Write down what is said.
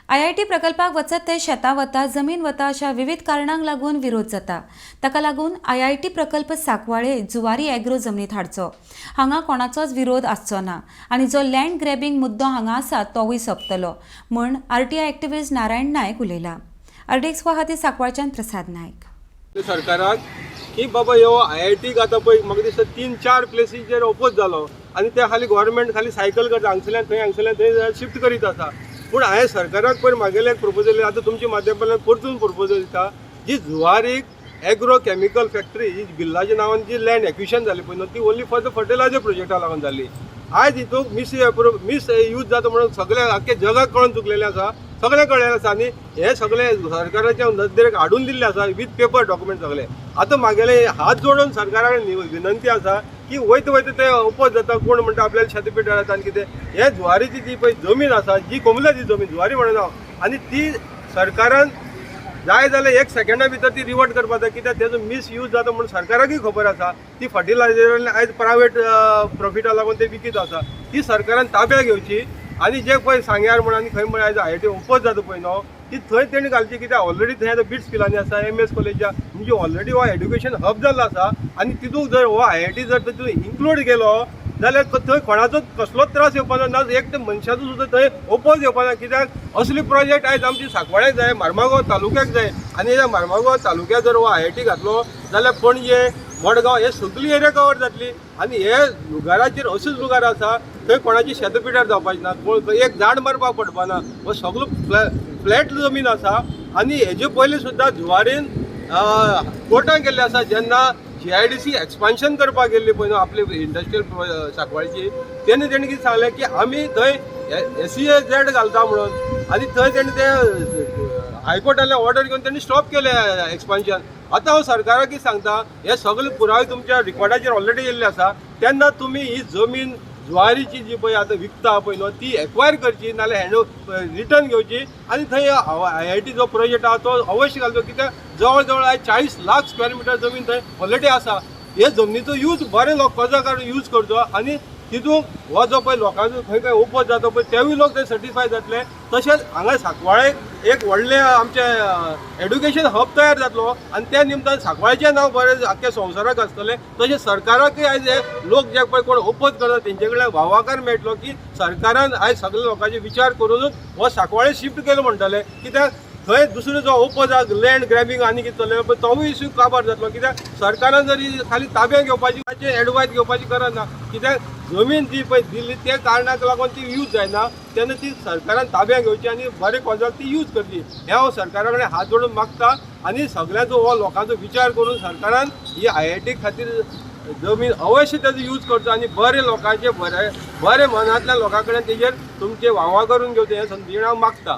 IIT प्रकल्पाक वचत थंय शेतां वता, जमीन वता अशा विविध कारणांक लागून विरोध जाता. ताका लागून आयआयटी प्रकल्प सांकवाळे जुवारी एग्रो जमनीत हाडचो. हांगा कोणाचोच विरोध आसचो ना आनी जो लँड ग्रॅबिंग मुद्दो हांगा आसा तोवूय सोंपतलो म्हूण आरटीआय एक्टिविस्ट नारायण नायक उलयला. आरडीएक्स खातीर सांकवाळच्यान प्रसाद नायक. सरकाराक की बाबा ह्यो आयआयटीक आतां पळय म्हाका दिसता 3-4 प्लेसीचेर ओपोज जालो आनी त्या खाली गव्हर्मेंट खाली सायकल करता, हांगसरल्यान थंय हांगसरल्यान थंय शिफ्ट करीत आसा. पूण हांवें सरकाराक पयर मागेलें एक प्रपोजल, आतां तुमच्या माध्यमांतल्यान परतून प्रपोजल दिता, जी जुवारीक एग्रो केमिकल फॅक्टरी ही बिल्लाच्या नांवान जी लँड एक्विशन जाली पळय न्हू, ती ओन्ली फॉर the fertiliser प्रोजेक्टा लागून जाली. आयज हितूंत मिस यूज जाता म्हणून सगळें आख्खे जगाक कळोन चुकलेलें आसा, सगळें कळ्ळेलें आसा आनी हे सगळें सरकाराच्या नदरेक हाडून दिल्लें आसा वीथ पेपर डॉक्युमेंट सगळें. आतां मागेलें हात जोडून सरकारा कडेन विनंती आसा की वयता वयता ते ओपोज जाता, कोण म्हणटा आपल्याला शेतपेट जाता आनी कितें. हे जुवारीची जी पळय जमीन आसा, जी कोमलाची जमीन जुवारी म्हणून हांव, आनी ती सरकारान जाय जाल्यार एक सेकंडा भितर ती रिवर्ट करपाक जाय, कित्याक तेजो मिसयूज जाता म्हणून सरकाराकूय खबर आसा. ती फर्टिलायझर आयज प्रायवेट प्रॉफिटा लागून ते विकीत आसा, ती सरकारान ताब्यात घेवची आनी जे पळय सांग्यार म्हण आनी खंय म्हण आयज आयआयटी ओपोज जाता पळय न्हू, ती थंय तेणी घालची, कित्याक ऑलरेडी थंय आतां बिट्स पिलांनी आसा, एम एस कॉलेजा, म्हणजे ऑलरेडी हो एड्युकेशन हब जाल्लो आसा आनी तितूंत जर हो आयआयटी जर तितूंत इन्क्लूड केलो जाल्यार थंय कोणाचोच कसलोच त्रास येवपाचो ना, एक तर मनशाचो सुद्दां थंय ओपोज येवपाना. कित्याक असली प्रोजेक्ट आयज आमची सांकवाळ्याक जाय, मार्मागोवा तालुक्याक जाय आनी ह्या मार्मागोवा तालुक्याक जर हो आयआयटी घातलो जाल्यार पणजे, मडगांव हे सगळी एरिया कवर जातली आनी हे जुगाराचेर असोच जुगार आसा, थंय कोणाची शेतां पिड्यार जावपाची ना, कोण एक झाड मारपाक पडपाना, हो सगळो फ्लॅट जमीन आसा. आनी हेजे पयलीं सुद्दां जुवारीन कोर्टान गेल्ले आसा, जेन्ना जीआयडीसी एक्सपान्शन करपाक गेल्ली पळय न्हू आपली इंडस्ट्रियल सांकवाळची, तेन्ना तेणी कितें सांगलें की आमी थंय एसईझेड घालता म्हणून, आनी थंय तेणी ते हायकोर्टांतल्यान ऑर्डर घेवन तेणी स्टॉप केलें एक्सपान्शन. आतां हांव सरकाराक कितें सांगता, हे सगळे पुरावे तुमच्या रिकॉर्डाचेर ऑलरेडी येयल्ले आसा, तेन्ना तुमी ही जमीन जुवारीची जी पळय आतां विकता पळय न्हू ती एक्वायर करची, नाल्यार हँड रिटर्न घेवची आनी थंय आयआयटी जो प्रोजेक्ट आहा तो अवश्य घालचो, कित्याक जवळ जवळ आयज 40 लाख स्क्वेअर मिटर जमीन थंय ऑलरेडी आसा. हे जमनीचो यूज बरे लोक कजा यूज करचो आनी तितूंत हो जो पळय लोकांचो खंय खंय ओपोज जाता पळय तेवूय लोक थंय सर्टिफाय जातले. तशेंच हांगा सांकवाळे एक व्हडलें आमचें एड्युकेशन हब तयार जातलो आनी त्या निमतान सांकवाळचें नांव बरें आख्ख्या संवसाराक आसतलें. तशें सरकाराकूय आयज हे लोक जे पळय कोण ओपोज करता तेंचे कडल्यान वावाकार मेळटलो की सरकारान आयज सगळे लोकांचे विचार करुनूच हो सांकवाळे शिफ्ट केलो म्हणटले, कित्याक थंय दुसरो जो ओपोज आहा लँड ग्रॅबिंग आनी कितें चल्लें पळय तोवूय इश्यू काबार जातलो. कित्याक सरकारान जर ही खाली ताब्यात घेवपाची एडवायज घेवपाची गरज ना, कित्याक जमीन जी पळय दिल्ली त्या कारणाक लागून ती यूज जायना, तेन्ना ती सरकारान ताब्यात घेवची आनी बरे कॉजाक ती यूज करची. हें हांव सरकारा कडेन हात जोडून मागता आनी सगळ्यांचो हो लोकांचो विचार करून सरकारान ही आयआयटी खातीर जमीन अवश्य तेजो यूज करचो आनी बरे लोकांचे बरे बरे मनांतल्या लोकां कडेन तेजेर तुमचे वावा करून घेवचे हें संदी हांव मागता.